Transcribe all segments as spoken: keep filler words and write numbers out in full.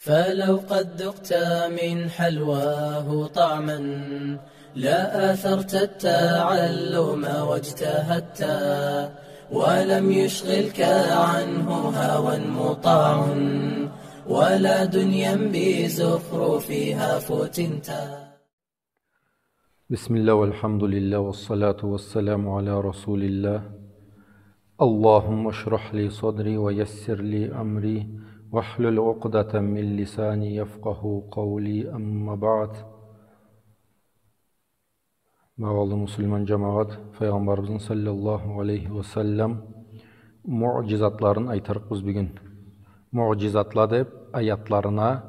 فلو قد ذقت من حلواه طعما لآثرت التعلم واجتهدت، ولم يشغلك عنه هوى مطاع ولا دنيا بزخرفها فتنت. بسم الله والحمد لله والصلاة والسلام على رسول الله. اللهم اشرح لي صدري ويسر لي أمري واحلل عقدة من لساني يفقهوا قولي. أما بعد. Багъалы муслиман джамагъат, Файгъамбарыбызны саллаллаху алейхи ва саллам муъджизатларын айтырыкъбыз бюгюн. Муъджизатла деб аятларына,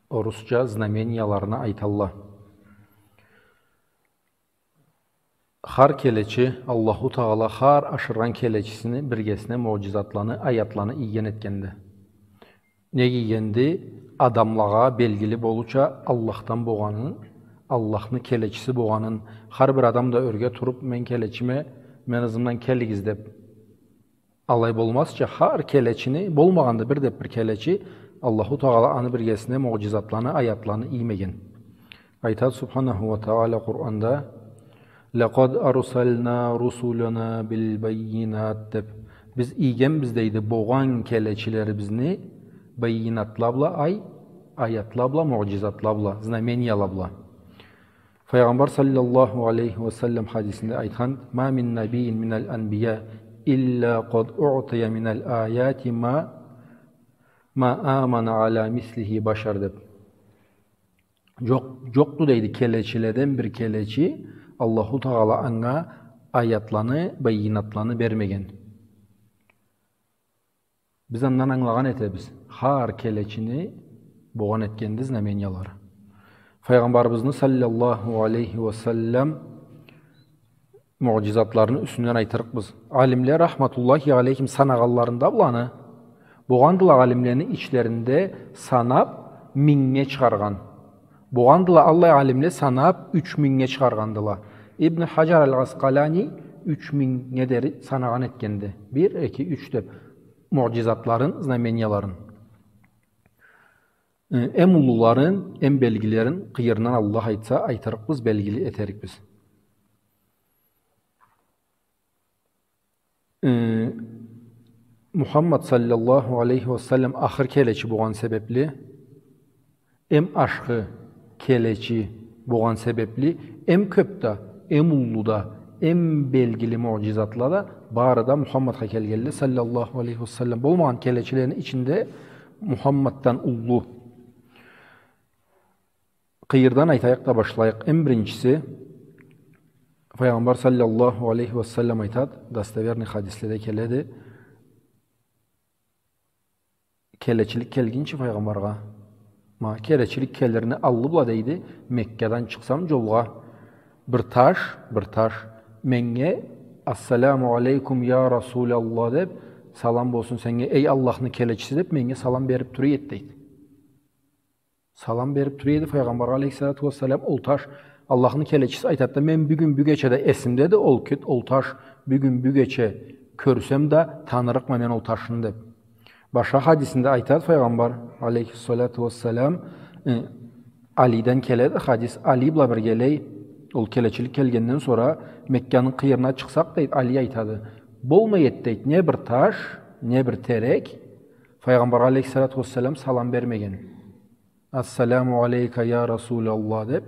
орусча знаменияларына айталла. Хар келечи, Аллаху Тагъала хар ашыргъан келечисини биргесине муъджизатланы, аятланы ийген этгенди. Неге ийгенди? Адамлагъа белгили болурча Аллахдан богъанын, Аллахны келечиси богъанын. Хар бир адам да ёрге туруб, мен келечиме, мен ызымдан келигиз деб, алай болмазча, хар келечини, болмагъанды бир деб бир келечи, Аллаху Тагъала аны биргесине муъджизатланы, аятланы иймеген. Айтады Субханаху ва Тагъала Къуранда: «لقد أرسلنا رسلنا بالبينات», — деб. Биз ийгенбиз, дейди, богъан келечилерибизни байинатла бла, ай, аятла бла, муъджизатла бла, знамениела бла. Файгъамбар саллаллаху алейхи ва саллам хадисинде айтхан: «ما من نبي من الأنبياء إلا قد أعطي من الآيات ما، ما آمن على مثله بشر», — деб. Джокъ-, джокъду, дейди, келечиледен бир келечи, Аллаху Тагъала анга аятланы, байинатланы бермеген. Биз андан англагъан этебиз. Хар келечини богъан этгенди знамениялары. Файгъамбарыбызны саллаллаху алейхи ва саллам муъджизатларыны юсюнден айтырыкъбыз. Алимле рахматуллахи алейхим санагъанларында буланы, богъандыла алимлени ичлеринде санаб мингнге чыгъаргъан. Богъандыла аллай алимле санаб юч мингнге чыгъаргъандыла. Ибн Хаджар аль-Аскъалани юч мингнге дери санагъан этгенди. Бир, эки, юч деб муъджизатларын, знаменияларын. Э, эм уллуларын, эм белгилерин къыйырындан Аллах айтса, айтырыкъбыз, белгили этерикбиз. Э, Мухаммад саллаллаху алейхи ва саллам ахыр келечи богъан себебли, эм ашхы келечи богъан себебли, эм кёб да, эм уллу да, эм белгили муъджизатла да бары да Мухаммадха келгенле, саллаллаху алейхи ва саллам. Болмагъан келечилени ичинде Мухаммаддан уллу. Къыйырдан айтайыкъ да башлайыкъ. Эм биринчиси, Файгъамбар саллаллаху алейхи ва саллам айтад, достоверный хадиследе келеди, келечилик келгинчи Файгъамбаргъа. Ма келечилик келирни аллы бла, дейди, Меккадан чыкъсам джолгъа, бир таш, бир таш меннге: «Ассаламу алейкум, я Расулаллах», — деб, «Салам болсун сеннге, эй Аллахны келечиси», — деб, меннге салам бериб тура эди, дейди. Салам бериб тура эди Файгъамбаргъа алейхиссалату уассалам ол таш. Аллахны келечиси айтады да: «Мен бюгюн бюгече да эсимдеди ол кет, ол таш. Бюгюн бюгече кёрсем да, танырыкъма мен ол ташны», — деб. Башха хадисинде айтады Файгъамбар алейхиссалату уассалам, э, Алиден келеди хадис, Али бла биргелей, ол келечилик келгенден сора Мекканы къыйырына чыкъсакъ, дейди, Али айтады: «Болмай эди, — дейди, — не бир таш, не бир терек Файгъамбаргъа алейхиссалату уассалам салам бермеген. Ассаламу алейка, я Расулаллах», — деб,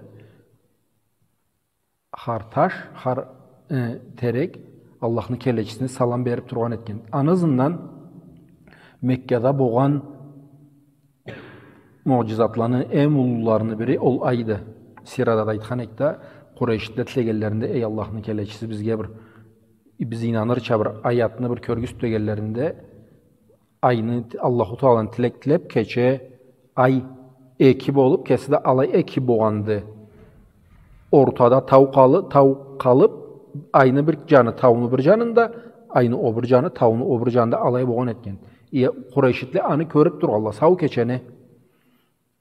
хар таш, хар, э, терек Аллахны келечисине салам бериб тургъан этген. Аны ызындан Меккада богъан муъджизатланы эм уллуларыны бири ол айды. Сирада да айтхан эдик да, Къурайшитле тилегенлеринде: «Эй Аллахны келечиси, бизге бир, биз ийнанырча бир аятны бир кёргюзт», — дегенлеринде, айны, Аллаху Тааланы тилек тилеб, кече ай эки болуб, кеси да алай эки богъанды. Ортада тау къалы-, тау къалыб, айны бир джаны тауну бир джанында, айны о бир джаны тауну о бир джанында, алай богъан этген. Э, Къурайшитле аны кёрюб тургъалла, сау кечени.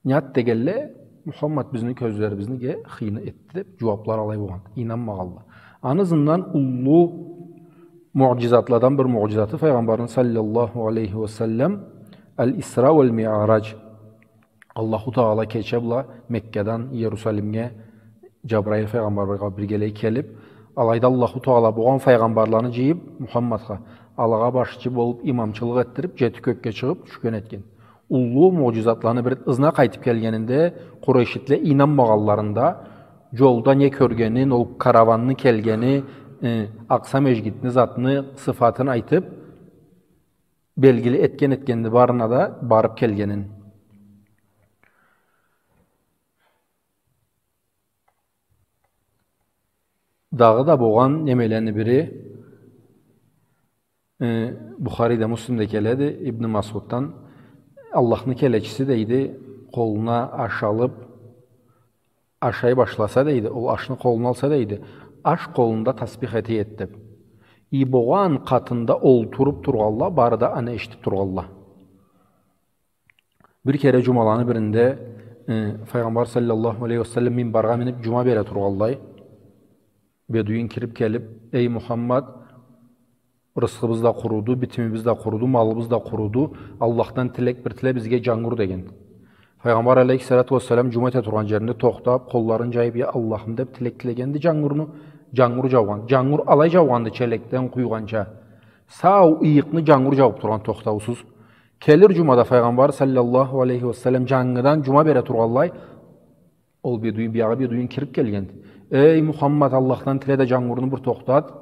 Ният дегенле, Мухаммад бизни кёзлерибизге хыйны этди деб, джууаблары алай болгъан. Ийнанмагъанла. Аны ызындан уллу муъджизатладан бир муъджизаты Файгъамбарны, саллаллаху алейхи ва саллам, Аль-Исра валь-Миърадж. Аллаху Тагъала кече бла Меккадан Иерусалимге Джабраил файгъамбаргъа биргелей келиб, алайда Аллаху Тагъала болгъан файгъамбарланы джыйыб, Мухаммадха, алагъа башчы болуб, имамчылыкъ этдириб, джети кёкге чыгъыб, тюшген этген. Уллу муъджизатланы бир ызына къайтыб келгенинде, къурайшитле ийнанмагъанларында, джолда не кёргенин, ол караванны келгени, э, Акъса межгитни затны сыфатын айтыб, белгили этген этгенди барына да барыб келгенин. Дагъыда болгъан немелени бири, э, Бухариде, Муслимде келеди, Ибн Масъуддан, Аллахны келечиси, дейди, къолуна аш алыб, ашай башласа, дейди, ол ашны къолуна алса, дейди, аш къолунда тасбих эте эди, деб. И болгъан къатында олтуруб тургъанла, бары да аны эшитиб тургъанла. Бир кере джумаланы биринде, э, Файгъамбар саллаллаху алейхи ва саллам минбаргъа миниб джума бере тургъанлай, бедуин кириб келиб: «Эй Мухаммад, рысхыбыз да къуруду, битимибиз да къуруду, малыбыз да къуруду. Аллахдан тилек бир тиле, бизге джангур», — деген. Файгъамбар алейхиссалату вассалам джума эте тургъан джеринде тохтаб, къолларын джайыб: «Я Аллахым», — деб тилек тилегенди джангурну. Джангур джаугъан. Джангур алай джаугъанды, челекден къуйгъанча. Сау ыйыкъны джангур джауб тургъан тохтаусуз. Келир джумада Файгъамбар саллаллаху алейхи ва саллам джангыдан джума бере тургъанлай, ол бедуин, биягъы бедуин кириб келгенди. «Эй Мухаммад, Аллахдан тиле да джангурну бир тохтат.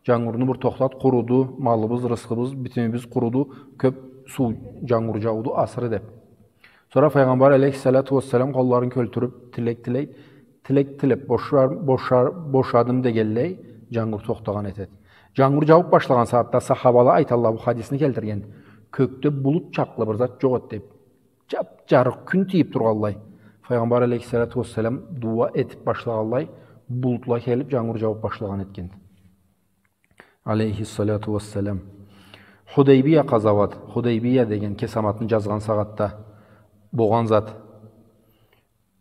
Джангурну бир тохтат, къуруду, малыбыз, рысхыбыз, битимибиз къуруду, кёб суу джангур джауду, асыры», — деб. Сора Файгъамбар алейхиссалату вассалам къолларын кёлтюрюб, тилек тилей, тилек тилеб, бошар-, бошар-, бошадым дегенлей, джангур тохтагъан этеди. Джангур джауб башлагъан сагъатда сахабала айталла, бу хадисни келтирген: «Кёкде булут чакълы бир зат джокъ эди», — деб. Джап-джарыкъ кюн тийиб тургъанлай. Файгъамбар алейхиссалату вассалам дуа этиб башлагъанлай, булутла келиб, джангур джауб башлагъан этгенди. Алейхиссалату вассалам. Худайбия къазауат. Худайбия деген кесаматны джазгъан сагъатда болгъан зат.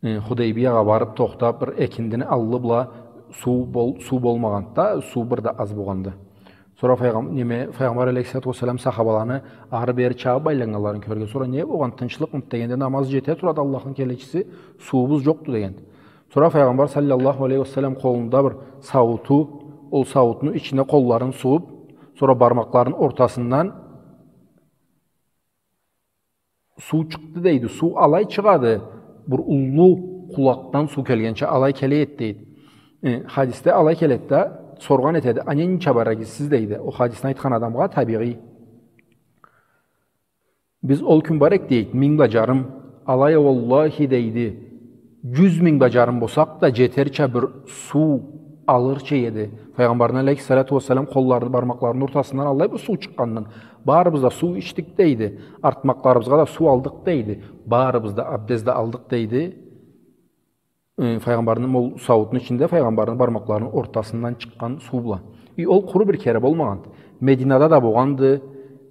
Э, Худайбиягъа барыб тохтаб, бир экиндини аллы бла суу бол-, суу болмагъанды да, суу бир да аз болгъанды. Сора файгъам-, неме, Файгъамбар алейхиссалату вассалам сахабаланы ары-бери чабыб айланнганларын кёрген. Сора: «Не болгъан, тынчлыкъмыды?» — дегенде: «Намаз джете турады, Аллахны келечиси, суубуз джокъду», — деген. Сора Файгъамбар саллаллаху алейхи ва саллам къолунда бир саууту, ол сауутну ичине къолларын сугъуб, сора бармакъларыны ортасындан суу чыкъды, дейди. Суу алай чыгъады, бир уллу къулакъдан суу келгенча алай келе эди, дейди. Э, хадисде алай келеди да, соргъан этеди: «А ненча бар эдигиз сиз?» — дейди. Ол хадисни айтхан адамгъа, табигъий. «Биз ол кюн бар эдик, — дейди, — минг бла джарым, алай а, уаллахи, — дейди, — джюз минг бла джарым болсакъ да, джетерча бир суу алырча эди». Файгъамбарны алейхиссалату вассалам къолларыны, бармакъларыны ортасындан аллай бир суу чыкъгъандан: «Барыбыз да суу ичдик, — дейди, — артмакъларыбызгъа да суу алдыкъ, — дейди, — барыбыз да абдез да алдыкъ», — дейди. Э, Файгъамбарны ол сауутну ичинде Файгъамбарны бармакъларыны ортасындан чыкъгъан суу бла. И ол къуру бир кере болмагъанды. Мединада да болгъанды,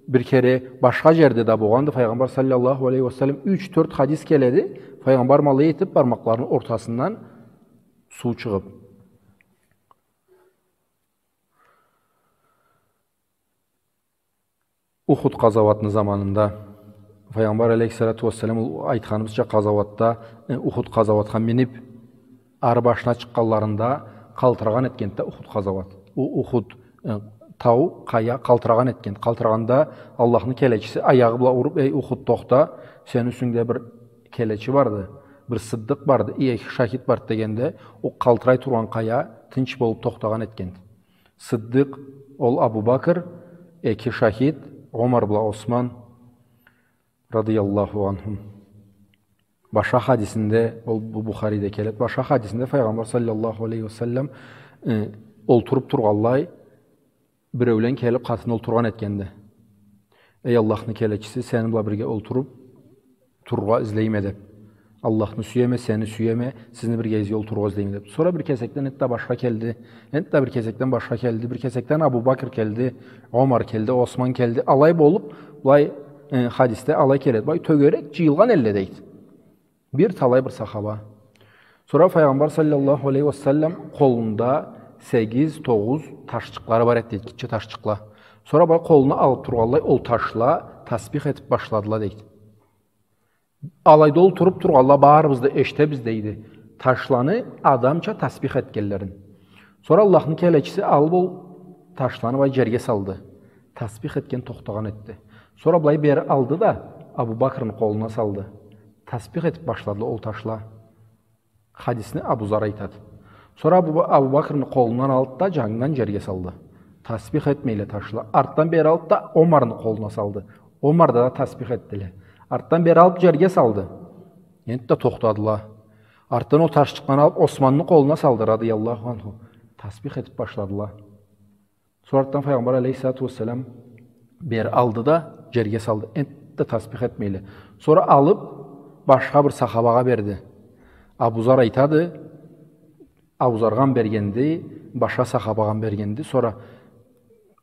бир кере башха джерде да болгъанды. Файгъамбар саллаллаху алейхи ва саллам юч-тёрт хадис келеди, Файгъамбар ма алай этиб бармакъларыны ортасындан суу чыгъыб. Ухуд къазауатны заманында Файгъамбар алейхиссалату вассалам, ол айтханыбызча, къазауатда, э, Ухуд къазауатха миниб, ары башына чыкъгъанларында къалтырагъан этгенди да Ухуд къазауат. О Ухуд, э, тау, къая къалтырагъан этгенди. Къалтырагъанда Аллахны келечиси аягъы бла уруб: «Эй Ухуд, тохта, сени юсюнгде бир келечи барды, бир сыддыкъ барды, и эки шахид барды», — дегенде, ол къалтырай тургъан къая тынч болуб тохтагъан этгенди. Сыддыкъ, ол Абу Бакр, эки шахид, Омар бла Осман, радыяллаху анхум. Башха хадисинде, ол бу Бухариде келеди, башха хадисинде Файгъамбар саллаллаху алейхи ва саллам, э, олтуруб тургъанлай, биреулен келиб къатына олтургъан этгенди. «Эй Аллахны келечиси, сени бла бирге олтуруб турургъа излейме», — деб. «Аллахны сюеме, сени сюеме, сизни биргегизге олтурургъа излейме», — деб. Сора бир кесекден энтда башха келди, энтда бир кесекден башха келди, бир кесекден Абу Бакр келди, Омар келди, Осман келди. Алай болуб, былай, э, хадисде алай келеди. Былай тёгерек джыйылгъан эдиле, дейди. Бир талай бир сахаба. Сора Файгъамбар саллаллаху алейхи ва саллам къолунда сегиз, тогъуз ташчыкълары бар эди, дейди, гитче ташчыкъла. Сора былай къолуна алыб тургъанлай, ол ташла тасбих этиб башладыла, дейди. Алайда олтуруб тургъанла барыбыз да эшитебиз, дейди, ташланы адамча тасбих этгенлерин. Сора Аллахны келечиси алыб ол ташланы былай джерге салды. Тасбих этген тохтагъан этди. Сора былай бери алды да, Абу Бакрны къолуна салды. Тасбих этиб башладыла ол ташла. Хадисни Абу Зар айтады. Сора Абу, Абу Бакрны къолундан алды да, джангыдан джерге салды. Тасбих этмейле ташла. Артдан бери алды да, Омарны къолуна салды. Омарда да тасбих этдиле. Артдан бери алыб джерге салды. Энтда тохтадыла. Артдан ол ташчыкъланы алыб Османны къолуна салды, радыяллаху анху. Тасбих этиб башладыла. Сора артдан Файгъамбар алейхиссалату уассалам бери алды да, джерге салды. Энтда тасбих этмейле. Сора алыб, башха бир сахабагъа берди. Абу Зар айтады, Абу Заргъа бергенди, башха сахабагъа бергенди. Сора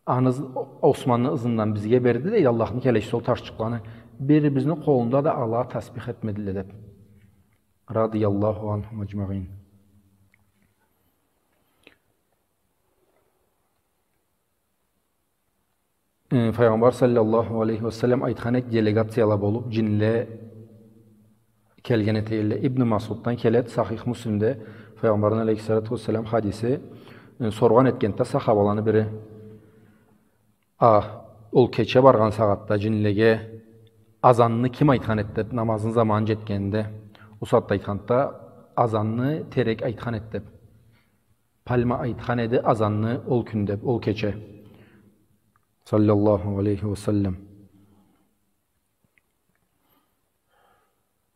аны ыз-, Османны ызындан бизге берди, дейди, Аллахны келечиси ол ташчыкъланы. Бирибизни къолунда да ала тасбих этмедиле, деб. Радыяллаху анхум аджмаин. Э, Файгъамбар саллаллаху алейхи ва саллам айтхан эди, делегацияла болуб, джинле келген эте эдиле. Ибн Масъуддан келеди, Сахих Муслимде Файгъамбарны алейхиссалату уассалам хадиси, э, соргъан этгенди да сахабаланы бири. А, ол кече баргъан сагъатда джинлеге азанны ким айтхан эди деб, намазны заманы джетгенинде, ол сагъатда айтханды да, азанны терек айтхан эди деб. Пальма айтхан эди азанны ол кюн деб, ол кече. Саллаллаху алейхи ва саллам.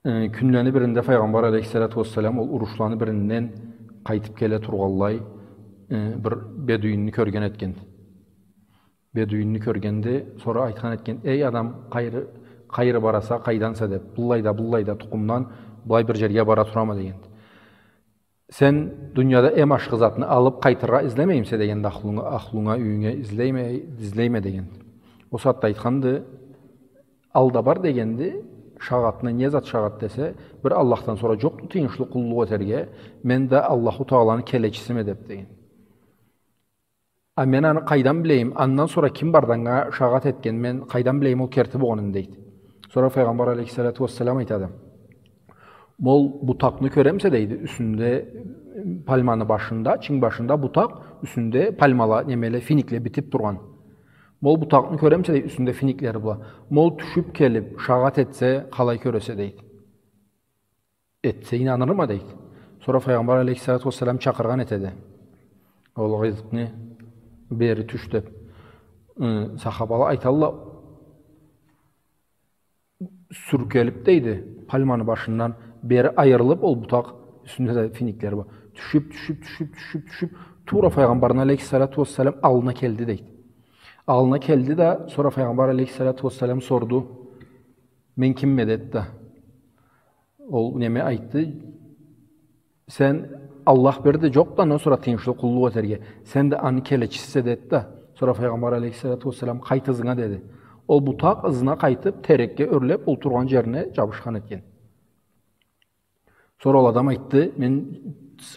Э, кюнлени биринде Файгъамбар алейхиссалату уассалам ол урушланы биринден къайтыб келе тургъанлай, э, бир бедуинни кёрген этген. Бедуинни кёргенди, сора айтхан этген: «Эй адам, къайры, къайры бараса, къайданса?» — деб. «Быллайда, быллайда тукъумдан былай бир джерге бара турама», — дегенди. «Сен дунияда эм ашхы затны алыб къайтыргъа излемеймисе?» — дегенди. «Ахлунга, ахлунга, юйюнге излейме, излейме», — дегенди. Ол сагъатда айтханды: «Алда бар, — дегенди, — шагъатны, не зат шагъат десе, бир Аллахдан сора джокъду тыйыншлы къуллукъ этерге, мен да Аллаху Тааланы келечисиме», — деб, деген. «А мен аны къайдан билейим? Андан сора ким барды анга шагъат этген? Мен къайдан билейим ол керти болгъанын?» — дейди. Сора Файгъамбар алейхиссалату уассалам айтады: «Ма ол бутакъны кёремисе, — дейди, — юсюнде, пальманы башында, чынг башында бутакъ, юсюнде пальмала, немеле, финикле битиб тургъан. Ма ол бутакъны кёремисе, — дейди, — юсюнде финиклери бла. Ма ол тюшюб келиб шагъат этсе, къалай кёресе?» — дейди. «Этсе, ийнанырма», — дейди. Сора Файгъамбар алейхиссалату уассалам чакъыргъан этеди: «Ол Гъизкъны бери тюш», — деб. Ы, сахабала айталла, сюркелиб, дейди, пальманы башындан бери айырылыб, ол бутакъ, юсюнде да финиклери бар. Тюшюб, тюшюб, тюшюб, тюшюб, тюшюб, туура Файгъамбарны алейхиссалату уассалам аллына келди, дейди. Аллына келди да, сора Файгъамбар алейхиссалату уассалам сорду: «Мен кимме?» — деди да. Ол неме айтды: «Сен Аллах берди, джокъду андан сора тыйыншлы къуллукъ этерге. Сен да аны келечисисе», — деди да. Сора Файгъамбар алейхиссалату уассалам: «Къайт ызынга», — деди. Ол бутакъ ызына къайтыб, терекге ёрлеб, ол тургъан джерине джабышхан этген. Сора ол адам айтды: «Мен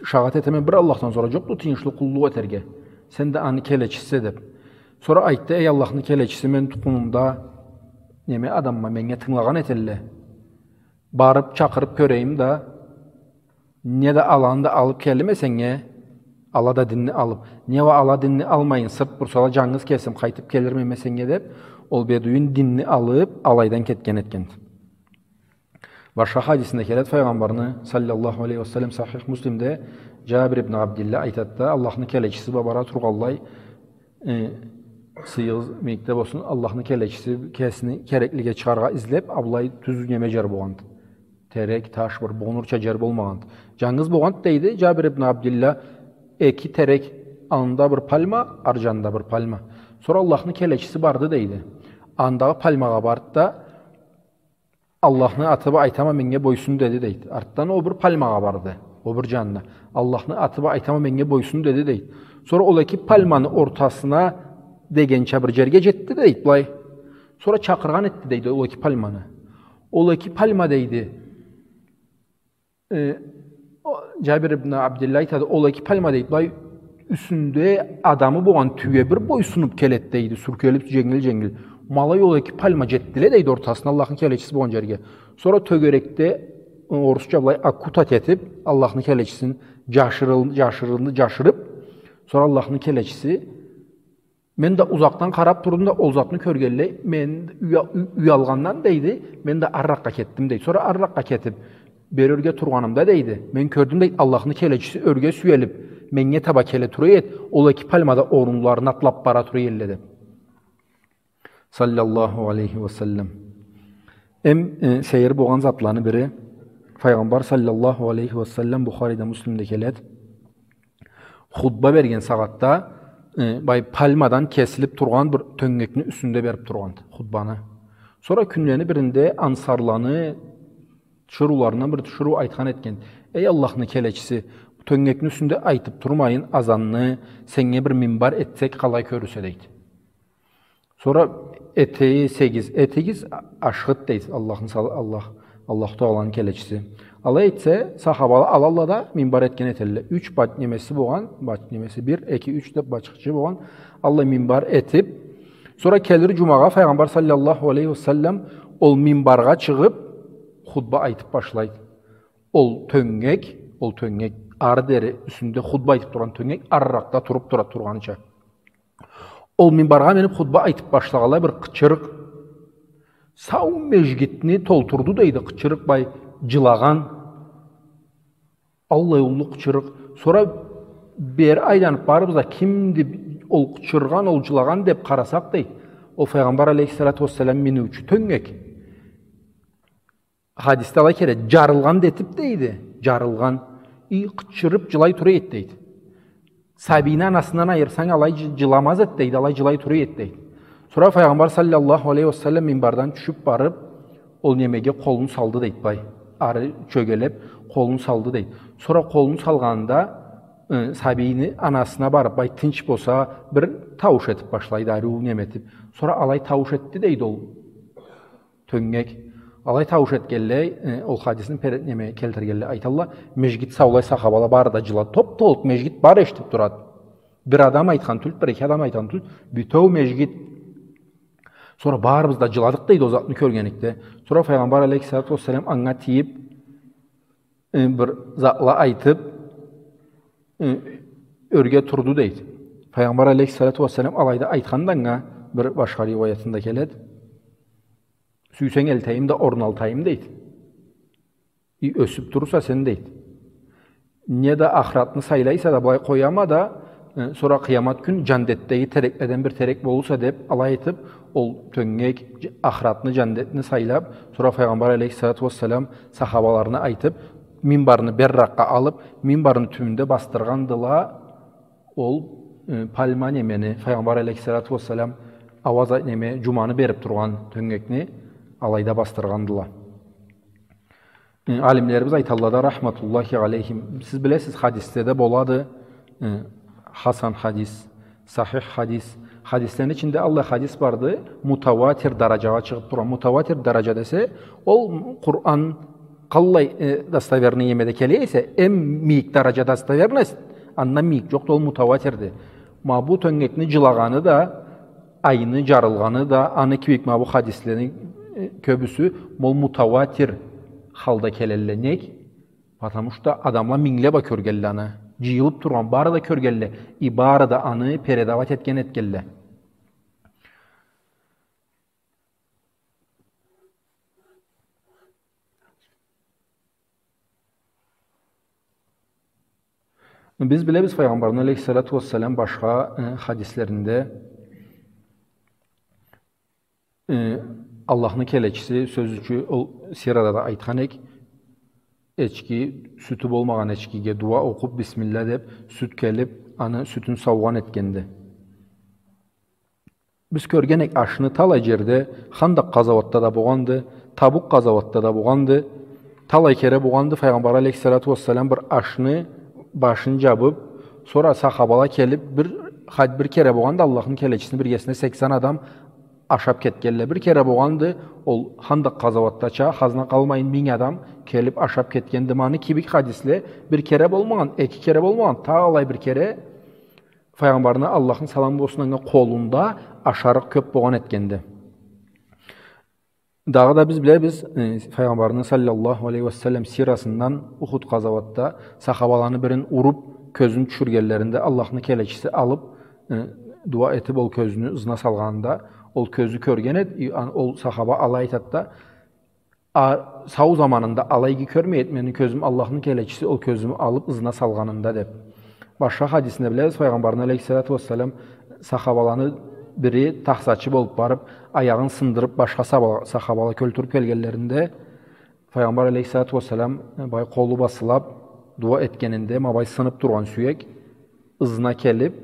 шагъат этеме, бир Аллахдан сора джокъду тыйыншлы къуллукъ этерге. Сен да аны келечисисе», — деб. Сора айтды: «Эй Аллахны келечиси, мен тукъумумда неме адамма, меннге тынгылагъан этелле. Барыб, чакъырыб кёрейим да, не да аланы да алыб келиме сеннге, ала да динни алыб, не уа ала динни алмайын, сырт бурсала, джангыз кесим къайтыб келирме мен сеннге», — деб, ол бедуин динни алыб, алайдан кетген этгенди. Башха хадисинде келеди Файгъамбарны, саллаллаху алейхи ва саллам, Сахих Муслимде Джабир ибн Абдилла айтады да, Аллахны келечиси бла бара тургъанлай, э, сыйыгъыз мийикде болсун, Аллахны келечиси кесини кереклиге чыгъаргъа излеб, а былай тюз неме джер болгъанды. Терек, таш, бир богъунурча джер болмагъанды. Джангыз болгъанды, дейди, Джабир ибн Абдилла, эки терек, аллында бир пальма, ары джанында бир пальма. Сора Аллахны келечиси барды, дейди. Андагъы пальмагъа барды да, «Аллахны аты бла айтама, меннге бойсун», — деди, дейди. Артдан ол бир пальмагъа барды, ол бир джанына. «Аллахны аты бла айтама, меннге бойсун», — деди, дейди. Сора ол эки пальманы ортасына дегенча бир джерге джетди, дейди, былай. Сора чакъыргъан этди, дейди, ол эки пальманы. Ол эки пальма, дейди, э, о, Джабир ибн Абдилла айтады, ол эки пальма, дейди, былай юсюнде адамы болгъан тюе бир бойсунуб келеди, дейди, сюркелиб, дженгил-дженгил. Ма алай ол эки пальма джетдиле, дейди, ортасына, Аллахны келечиси болгъан джерге. Сора тёгерекде, орусча былай, окутать этиб, Аллахны келечисин джашырыл-, джашырылды, джашырыб, сора Аллахны келечиси, мен да узакъдан къараб турдум да, ол затны кёргенлей, мен уя-, у-, уялгъандан, дейди, мен да арыракъгъа кетдим, дейди. Сора арыракъгъа кетиб, бери ёрге тургъанымда, дейди, мен кёрдюм, дейди, Аллахны келечиси ёрге сюелиб, меннге таба келе тура эди, ол эки пальма да орунларына атлаб бара тура эдиле, деб. Саллаллаху алейхи ва саллам. Эм, э, сейир болгъан затланы бири, Файгъамбар саллаллаху алейхи ва саллам, Бухариде, Муслимде келеди, хутба берген сагъатда, э, бай пальмадан кесилиб тургъан бир тёнгекни юсюнде бериб тургъан хутбаны. Сора кюнлени биринде ансарланы тиширыуларындан бир тиширыу айтхан этген: «Эй Аллахны келечиси, тёнгекни юсюнде айтыб турмайын азанны, сеннге бир минбар этсек къалай кёрюсе?» — дейди. Сора: «Этигиз, этигиз, ашхыды», — дейди Аллахны сал-, Аллах, Аллаху Тааланы келечиси. Алай этсе, сахабала алалла да минбар этген этелле. Юч бат немеси болгъан, бат немеси бир, эки, юч деб бачхычы болгъан. Аллай минбар этиб, сора келир джумагъа Файгъамбар саллаллаху алейхи ва саллам ол минбаргъа чыгъыб, хутба айтыб башлайды. Ол тёнгек, ол тёнгек, ары дери юсюнде хутба айтыб тургъан тёнгек арыракъда туруб тура, тургъаныча. Ол минбаргъа миниб хутба айтыб башлагъанлай бир къычырыкъ сау межгитни толтурду, дейди, къычырыкъ бай, джылагъан. Аллай уллу къычырыкъ. Сора бери айланыб барыбыз да, кимди ол къычыргъан, ол джылагъан деб къарасакъ, дейди, ол Файгъамбар алейхиссалату уассалам миниучю тёнгек. Хадисде алай келеди, джарылгъан да этиб, дейди, джарылгъан. И, къычырыб джылай тура эди, дейди. Сабийни анасындан айырсанг, алай джы-, джыламаз эди, дейди, алай джылай тура эди, дейди. Сора Файгъамбар саллаллаху алейхи ва саллам минбардан тюшюб барыб, ол немеге къолун салды, дейди, бай. Ары чёгелеб, къолун салды, дейди. Сора къолун салгъанында, э, сабийни анасына барыб, бай, тынч болса, бир таууш этиб башлайды, ариу неме этиб. Сора алай таууш этди, дейди, ол тёнгек. Алай таууш этгенлей, э, ол хадисни пере-, неме келтиргенлей айталла, межгит саулай, сахабала бары да джылады. Топ-толукъ межгит бары эшитиб турады. Бир адам айтхан тюлдю, бир-эки адам айтхан тюлдю, бютеу межгит. Сора барыбыз да джыладыкъ, дейди, ол затны кёргенликде. Сора Файгъамбар алейхиссалату уассалам анга тийиб, э, бир затла айтыб, э, ёрге турду, дейди. Файгъамбар алейхиссалату уассалам алайда айтхан да анга, бир башха риуаятында келеди. Сюйсенг элтейим да орун алтайым, дейди. И, ёсюб турурса сен, дейди. Не да ахыратны сайлайса да, былай къояма да, э, сора къыямат кюн джандетдеги терекледен бир терек болурса, деб, алай этиб, ол тёнгек дж-, ахыратны, джандетни сайлаб, сора Файгъамбар алейхиссалату уассалам сахабаларына айтыб, минбарны бериракъгъа алыб, минбарны тюбюнде басдыргъандыла, ол, э, пальма немени, Файгъамбар алейхиссалату уассалам ауаз ай-, неме, джуманы бериб тургъан тёнгекни алайда басдыргъандыла. Э, алимлерибиз айталла да, рахматуллахи алейхим. Сиз билесиз, хадисде да болады, э, хасан хадис, сахих хадис. Хадислени ичинде аллай хадис барды, мутаватир дараджагъа чыгъыб тургъан. Мутаватир дараджа десе, ол Къуран къаллай, э, достоверный немеде келе эсе, эм мийик дараджа достоверность, андан мийик джокъду, ол мутаватирди. Ма бу тёнгекни джылагъаны да, айны джарылгъаны да, аны кибик ма бу хадислени, э, кёбюсю, ма ол мутаватир халда келелле. Нек? Потому что адамла минглеб а кёргелле аны. Джыйылыб тургъан бары да кёргелле. И бары да аны передавать этген этгелле. Биз билебиз, Файгъамбарны алейхиссалату уассалам башха, э, хадислеринде, э, Аллахны келечиси, сёз ючюн, ол сирада да айтхан эк, эчки, сютю болмагъан эчкиге дуа окъуб, бисмилла деб, сют келиб, аны сютюн саугъан этгенди. Биз кёрген эк ашны, талай джерде, Хандакъ къазауатда да болгъанды, Табук къазауатда да болгъанды, талай кере болгъанды, Файгъамбар алейхиссалату уассалам бир ашны башын джабыб, сора сахабала келиб, бир, хад-, бир кере болгъанды, Аллахны келечисини биргесине сексен адам ашаб кетгелле. Бир кере болгъанды, ол Хандакъ къазауатдача, хазна къалмайын, минг адам келиб ашаб кетгенди. Ма аны кибик хадисле бир кере болмагъан, эки кере болмагъан, талай бир кере Файгъамбарны, Аллахны саламы болсун анга, къолунда ашарыкъ кёб болгъан этгенди. Дагъыда биз билебиз, э, Файгъамбарны саллаллаху алейхи ва саллам сирасындан Ухуд къазауатда сахабаланы бирин уруп, кёзюн тюшюргенлеринде Аллахны келечиси алып, э, дуа этип ол кёзюню ызына салгъанында ол кёзю кёрген эд, и, ан-, ол сахаба алай айтад да, а, сау заманында алай иги кёрмей эд, мени кёзюм, Аллахны келечиси ол кёзюмю алып ызына салгъанында деп. Башха хадисинде билебиз, Файгъамбарны алейхиссалату вассалам сахабаланы бири тахсачы болуп барып, аягъын сындырып, башха сахабала-, сахабала кёлтюрюп келгенлеринде, Файгъамбар алейхиссалату вассалам, э, бай къолу басылап, дуа этгенинде, ма бай сынып тургъан сюек ызына келип,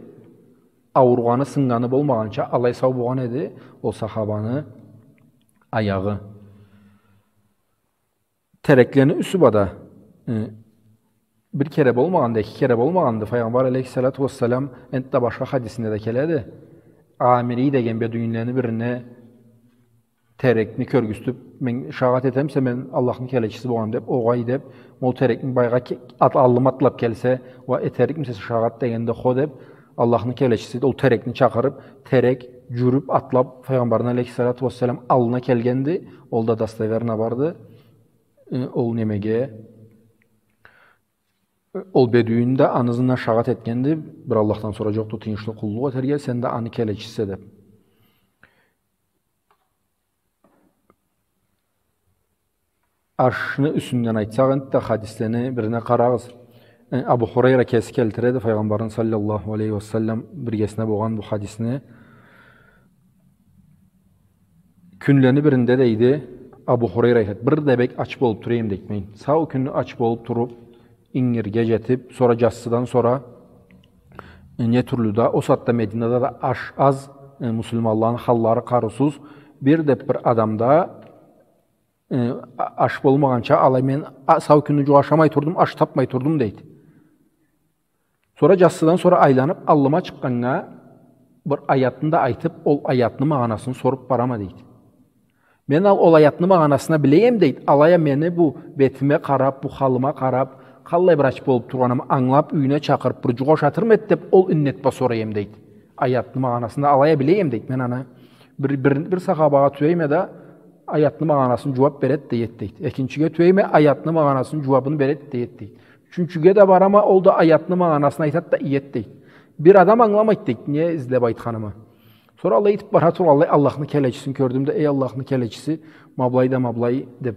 ауругъаны, сыннганы болмагъанча, алай сау болгъан эди ол сахабаны аягъы. Тереклени юсю бла да, э, бир кере болмагъанды, эки кере болмагъанды. Файгъамбар алейхиссалату вассалам, энтда башха хадисинде да келеди, Амири деген бедуинлени бирине терекни кёргюзтюп, мен шагъат этемисе, мен Аллахны келечиси болгъанма деп, огъай деп, ол терекни байгъа ке-, ат-, аллыма атлап келсе, уа этерикмисе шагъат дегенде, хо деп, Аллахны келечиси ол терекни чакъырып, терек джюрюп, атлап, Файгъамбарны алейхиссалату вассалам аллына келгенди, ол да достоверно барды, э, ол немеге, ол бедуин да аны ызындан шагъат этгенди, бир Аллахдан сора джокъду тыйыншлы къуллукъ этерге, сен да аны келечисисе деп. Ашны юсюнден айтсакъ, энтда хадислени бирине къарагъыз. Э, Абу Хурайра кеси келтиреди, Файгъамбарны саллаллаху алейхи ва саллам биргесине болгъан бу хадисни. Кюнлени биринде, дейди, Абу Хурайра айтады, бир да бек ач болуп тура эдим, дейди, мен. Сау кюнню ач болуп туруп, ингирге джетип, сора джассыдан сора, э, не тюрлю да, ол сагъатда Мединада да аш аз, э, муслиманланы халлары къарыусуз, бир да бир адам да, э, а-, аш болмагъанча, алай мен, а, сау кюнню джукъ ашамай турдум, аш тапмай турдум, дейди. Сора джассыдан сора айланып, аллыма чыкъгъаннга, бир аятны да айтып, ол аятны магъанасын соруп барама, дейди. Мен ал ол аятны магъанасына биле эдим, дейди. Алай а мени бу бетиме къарап, бу халыма къарап, къаллай бир ач болуп тургъанымы ангылап, юйюне чакъырып, бир джукъ ашатырмы эди деп, ол иннет бла сора эдим, дейди. Аятны магъанасын да алай а биле эдим, дейди. Мен аны бир, бир, бир сахабагъа тюбейме да, аятны магъанасын джууап береди да иеди, дейди. Экинчиге тюбейме, аятны магъанасын джууабын береди да иеди, дейди. Ючюнчюге да барама, ол да аятны магъанасын айтады да иеди, дейди. Бир адам ангыламайды, дейди, не излеп айтханымы. Сора алай этип бара тургъанлай Аллахны келечисин кёрдюм да, эй Аллахны келечиси, ма былай да ма былай деп,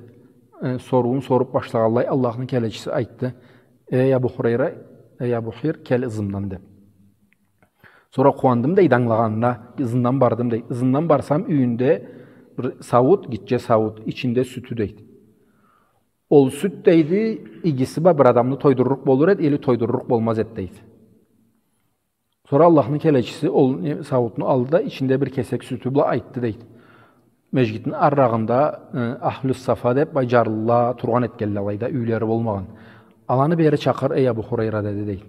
э, соруун соруп башлагъанлай Аллахны келечиси айтды: «Эй Абу Хурайра, эй Абу Хир, кел ызымдан», — деп. Сора къууандым, дейди, ангылагъаныма, ызындан бардым, дейди. Ызындан барсам, юйюнде бир сауут, гитче сауут, ичинде сютю, дейди. Ол сют, дейди, игиси бла бир адамны тойдурурукъ болур эди, или тойдурурукъ болмаз эди, дейди. Сора Аллахны келечиси ол не-, сауутну алды да, ичинде бир кесек сютю бла айтды, дейди. Межгитни арырагъында, э, Ахлю Сафа деп, бай джарлыла тургъан этгенле алайда, юйлери болмагъан. «Аланы бери чакъыр, эй Абу Хурайра», — деди, дейди.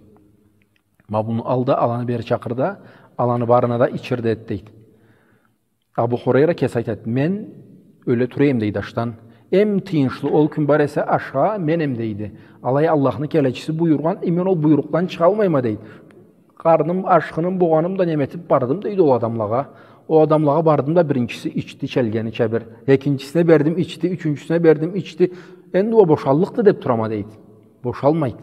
«Ма муну ал да, аланы бери чакъыр да, аланы барына да ичир», — деди, дейди. Абу Хурайра кеси айтады: «Мен ёле тура эдим, — дейди, — ачдан. Эм тыйыншлы ол кюн бар эсе ашха мен эдим, — дейди. — Алай Аллахны келечиси буюргъан, и мен ол буйрукъдан чыгъалмайма, — дейди. — Къарным, ашхыным, богъаным да неме этип бардым, — дейди, — ол адамлагъа. Ол адамлагъа бардым да, биринчиси ичди, челгенича бир. Экинчисине бердим, ичди, ючюнчюсюне бердим, ичди. Энди ол бошаллыкъды деп турама, — дейди. — Бошалмайды.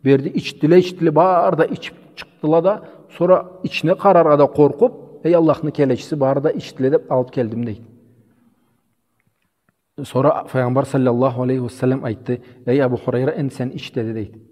Берди, ичдиле, ичдиле, бары да ичип чыкъдыла да, сора ичине къараргъа да къоркъуп, эй Аллахны келечиси, бары да ичдиле деп алып келдим», — дейди. Сора Файгъамбар саллаллаху алейхи ва саллам айтды: «Эй Абу Хурайра, энди сен ич», — деди, дейди.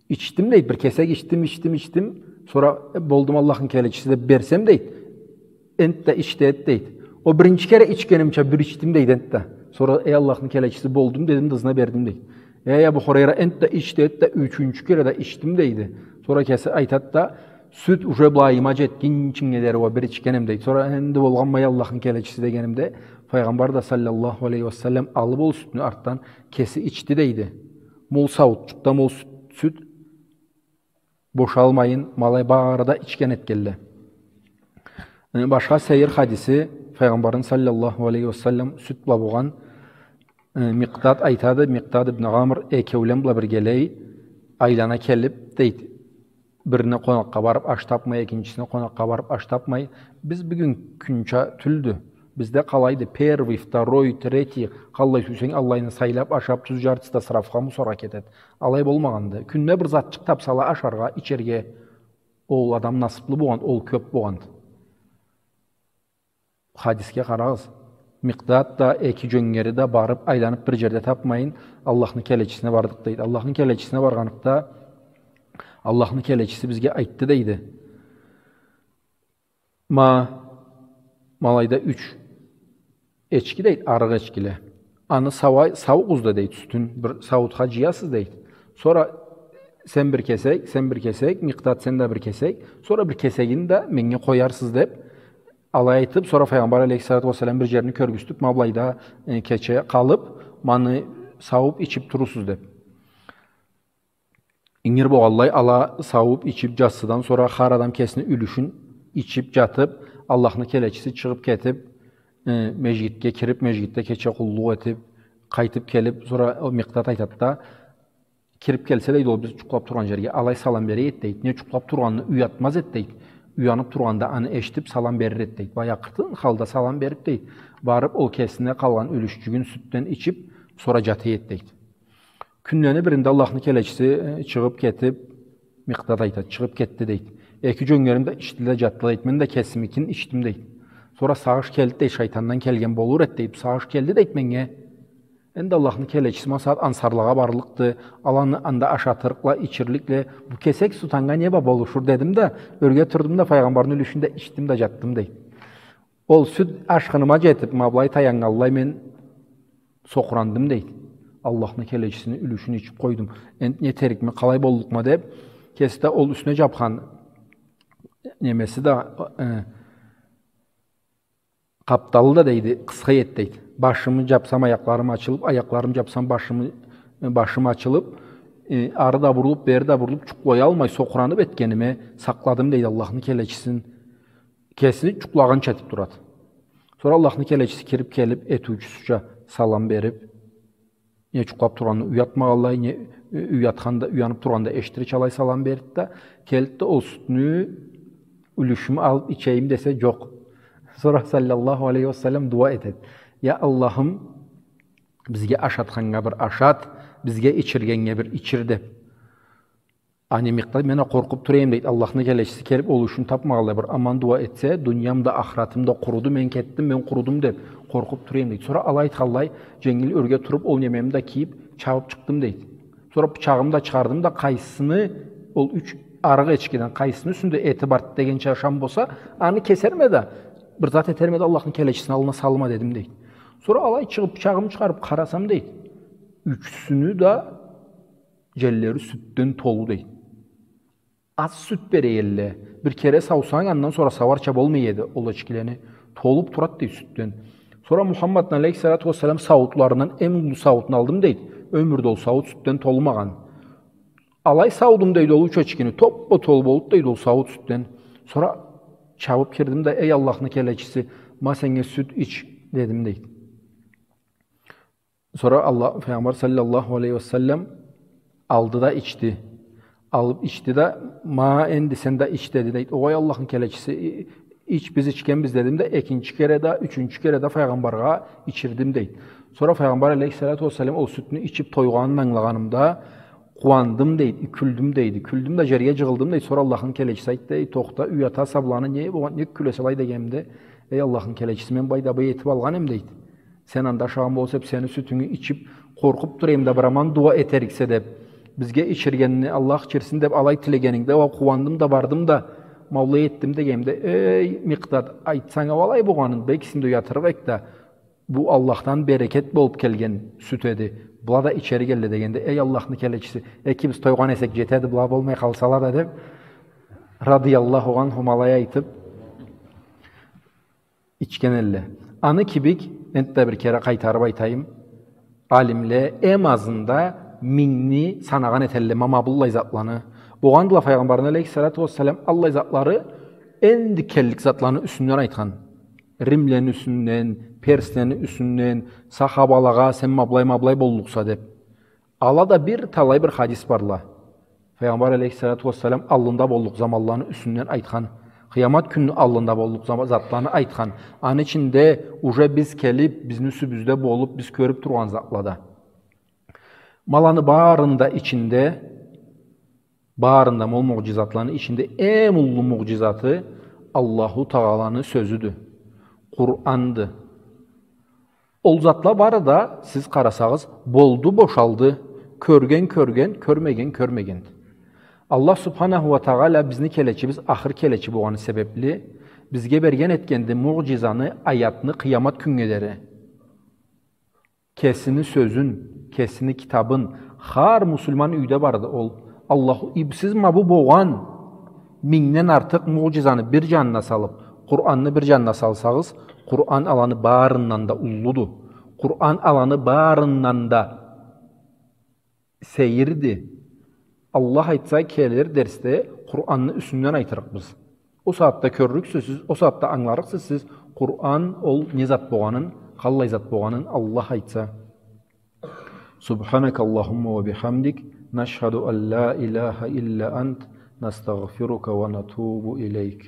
«Ичдим, — дейди, — бир кесек ичдим, ичдим, ичдим. Сора, э, болдум Аллахны келечиси деп берсем, — дейди, — энтда ич», — деди, дейди. «Ол биринчи кере ичгенимча бир ичдим, — дейди, — энтда. Сора, эй Аллахны келечиси, болдум дедим да, ызына бердим», — дейди. «Эй Абу Хурайра, энтда ич», — деди да, «ючюнчю кере да ичдим», — дейди. Сора кеси айтады да: «Сют уже былайыма джетгинчинге дери уа бир ичгенем», — дейди. Сора «Энди болгъанмай, Аллахны келечиси», — дегенимде, Файгъамбар да саллаллаху алейхи ва саллам алып ол сютню артдан кеси ичди, дейди. Ма ол сауутчукъда ма ол сют, сют бошалмайын, ма алай бары да ичген этгенле. Э, башха сейир хадиси, Файгъамбарны саллаллаху алейхи ва саллам сют бла болгъан, э, Микъдад айтады, Микъдад ибн Амр: «Экеулен бла биргелей айлана келип, — дейди, — бирине къонакъгъа барып аш тапмай, экинчисине къонакъгъа барып аш тапмай. Биз бюгюн кюнча тюлдю. Бизде къалайды, первый, второй, третий, къаллай сюйсенг аллайны сайлап, ашап, тюз жартысы да срафха, мусоргъа кетеди. Алай болмагъанды. Кюнде бир затчыкъ тапсала ашаргъа, ичерге, ол адам насыплы болгъан, ол кёп болгъанды. Хадисге къарагъыз. Микъдат да, эки жёнгери да барып, айланып бир жерде тапмайын, Аллахны келечисине бардыкъ, дейди. Аллахны келечисине баргъаныкъда, Аллахны келечиси бизге айтды, дейди. Ма, ма алайда юч эчки, дейди, арыкъ эчкиле. Аны сауа-, саугъуз да, дейди, сютюн бир сауутха жыясыз, дейди. Сора сен бир кесек, сен бир кесек, Микъдат, сен да бир кесек, сора бир кесегин да меннге къоярсыз, деп, алай айтып, сора Файгъамбар алейхиссалату уассалам бир жерни кёргюзтюп, ма былайда, э, кече къалып, маны сауып ичип турурсуз, деп. Ингир болгъанлай, ала сауып ичип, жассыдан сора хар адам кесини юлюшюн ичип жатып, Аллахны келечиси чыгъып кетип, э, межгитге кирип, межгитде кече къуллукъ этип, къайтып келип, сора ол Микъдат айтады да, кирип келсе, дейди, ол биз жукълап тургъан жерге, алай салам бере эди, дейди. Не жукълап тургъанын уятмаз эди, дейди. Уянып тургъанда аны эшитип, салам берир эди, дейди. Баягъы къыргъын халда салам берип, дейди. Барып, ол кесине къалгъан юлюшчюгюн сютден ичип, сора жата эди, дейди. Кюнлени биринде Аллахны келечиси, э, чыгъып кетип, Микъдат айтады, чыгъып кетди, дейди. Эки жёнгерим да ичди да жатды, дейди. Мен да кесимикин ичдим, дейди. Сора сагъыш келди, дейди, шайтандан келген болур эди, дейди. Сагъыш келди, дейди, меннге. Энди Аллахны келечиси, ма сагъат ансарлагъа барлыкъды, аланы анда ашатырыкъла, ичирликле, бу кесек сют анга не бла болушур дедим да, ёрге турдум да, Файгъамбарны юлюшюн да ичдим да жатдым, дейди. Ол сют ашхыныма жетип, ма былай таяннганлай мен сокъурандым, дейди. Аллахны келечисини юлюшюн ичип къойдум. Энди не этерикме, къалай боллукъма деп, кеси да ол юсюне жапхан немеси да, э, къапталы да, дейди, къысха эди, дейди. Башымы жапсам, аякъларым ачылып, аякъларым жапсам, башымы, э, башым ачылып, э, ары да бурулуп, бери да бурулуп, жукълаялмай, сокъуранып этгениме сакъладым, дейди, Аллахны келечисин. Кеси жукълагъынча этип турады. Сора Аллахны келечиси кирип келип, этиучюсюча салам берип, не жукълап тургъанын уятмагъанлай, не, э, уятхан да, уянып тургъан да эшитирча алай салам берди да, келди да, ол сютню юлюшюмю алып ичейим десе, жокъ. Сора саллаллаху алейхи ва саллам дуа этеди. Я Аллахым, бизге ашатханнга бир ашат, бизге ичиргеннге бир ичир деп. Аны Микъдат, мен а къоркъуп тура эдим, дейди. Аллахны келечиси келип, ол ючюн тапмагъанлай бир аман дуа этсе, дуниям да, ахыратым да къуруду, мен кетдим, мен къурудум деп къоркъуп тура эдим, дейди. Сора алай айтханлай, женгил ёрге туруп, ол немеми да кийип, чабып чыкъдым, дейди. Сора бычагъымы да чыгъардым да, къайсыны, ол юч арыкъ эчкиден къайсыны юсюнде эти барды дегенча шам болса, аны кесерме да, бир зат этерме да, Аллахны келечисини аллына салырма дедим, дейди. Сора алай чыгъып, бычагъымы чыгъарып къарасам, дейди, ючюсюню да желлери сютден толу, дейди. Аз сют бере элле. Бир кере саусанг, андан сора сауарча болмай эди ол эчкилени. Толуп турады, дейди, сютден. Сора Мухаммадны алейхиссалату уассалам сауутларындан эм уллу сауутну алдым, дейди. Ёмюрде ол сауут сютден толмагъан. Алай саудум, дейди, ол юч эчкини. Топпа-толу болду, дейди, ол сауут сютден. Сора чабып кирдим да, эй Аллахны келечиси, ма сеннге сют, ич, дедим, дейди. Сора Аллах, Файгъамбар саллаллаху алейхи ва саллам алды да ичди. Алып ичди да, ма энди сен да ич, деди, дейди. Огъай, Аллахны келечиси, и-, ич, биз ичгенбиз, дедим да, экинчи кере да, ючюнчю кере да Файгъамбаргъа ичирдим, дейди. Сора Файгъамбар алейхиссалату уассалам ол сютню ичип тойгъанын ангылагъанымда, къууандым, дейди, кюлдюм, дейди. Кюлдюм да, жерге жыгъылдым, дейди. Сора Аллахны келечиси айтды, эй, тохта, уятаса быланы, не болгъан, не кюлесе алай дегенимде, эй Аллахны келечиси, мен былай да былай этип алгъан эм, дейди. Сен анда ашагъан болса, сени сютюнгю ичип, къоркъуп тура эм да, бир аман дуа этериксе деп, бизге ичиргенинги Аллах ичирсин деп алай тилегенингде, уа, къууандым да, бардым да, ма былай этдим дегенимде, эй, Микъдат, айтсанг а алай болгъанын, бек эсингде уятыр эк да, бу Аллахдан берекет болуп келген сют эди, была да ичерик элле, дегенде, эй Аллахны келечиси, экибиз тойгъан эсек жетеди, была болмай къалсала да, деп, радияллаху анхум алай айтып, ичген элле. Аны кибик, энтда бир кере къайтарып айтайым, алимле эм азында мингни санагъан этелле, ма, ма быллай затланы. Болгъандыла Файгъамбарны алейхиссалату уассалам аллай затлары, энди келлик затланы юсюнден айтхан. Римлени юсюнден, перслени юсюнден, сахабалагъа, сен ма былай, ма былай боллукъса деп. Ала да бир талай бир хадис барла. Файгъамбар алейхиссалату уассалам аллында боллукъ заманланы юсюнден айтхан Къыямат кюнню аллында боллукъ зама-, затланы айтхан. Аны ичинде уже биз келиб, бизни юсюбюзде болуб, биз кёрюб тургъан затла да. Ма аланы барыны да ичинде, барыны да, ма ол муъджизатланы ичинде эм уллу муъджизаты Аллаху Тагъаланы сёзюдю. Къуранды. Ол затла бары да, сиз къарасагъыз, болду, бошалды. Кёрген кёрген, кёрмеген кёрмегенди. Аллах Субханаху уа Тагъала бизни келечибиз ахыр келечи болгъаны себебли, бизге берген этгенди муъджизаны, аятны къыямат кюннге дери. Кесини сёзюн, кесини китабын, хар муслиман юйде барды ол. Аллаху, иб-, сиз ма бу болгъан мингден артыкъ муъджизаны бир джанына салыб, Къуранны бир джанына салсагъыз, Къуран аланы барындан да уллуду. Къуран аланы барындан да сейирди. Аллах айтса, келир дерсде Къуранны юсюнден айтырыкъбыз. Ол сагъатда кёрлюксюз сиз, ол сагъатда ангыларыкъсыз сиз, Къуран ол не зат болгъанын, къаллай зат болгъанын, Аллах айтса. سبحانك اللهم وبحمدك، نشهد أن لا إله إلا أنت، نستغفرك ونتوب إليك.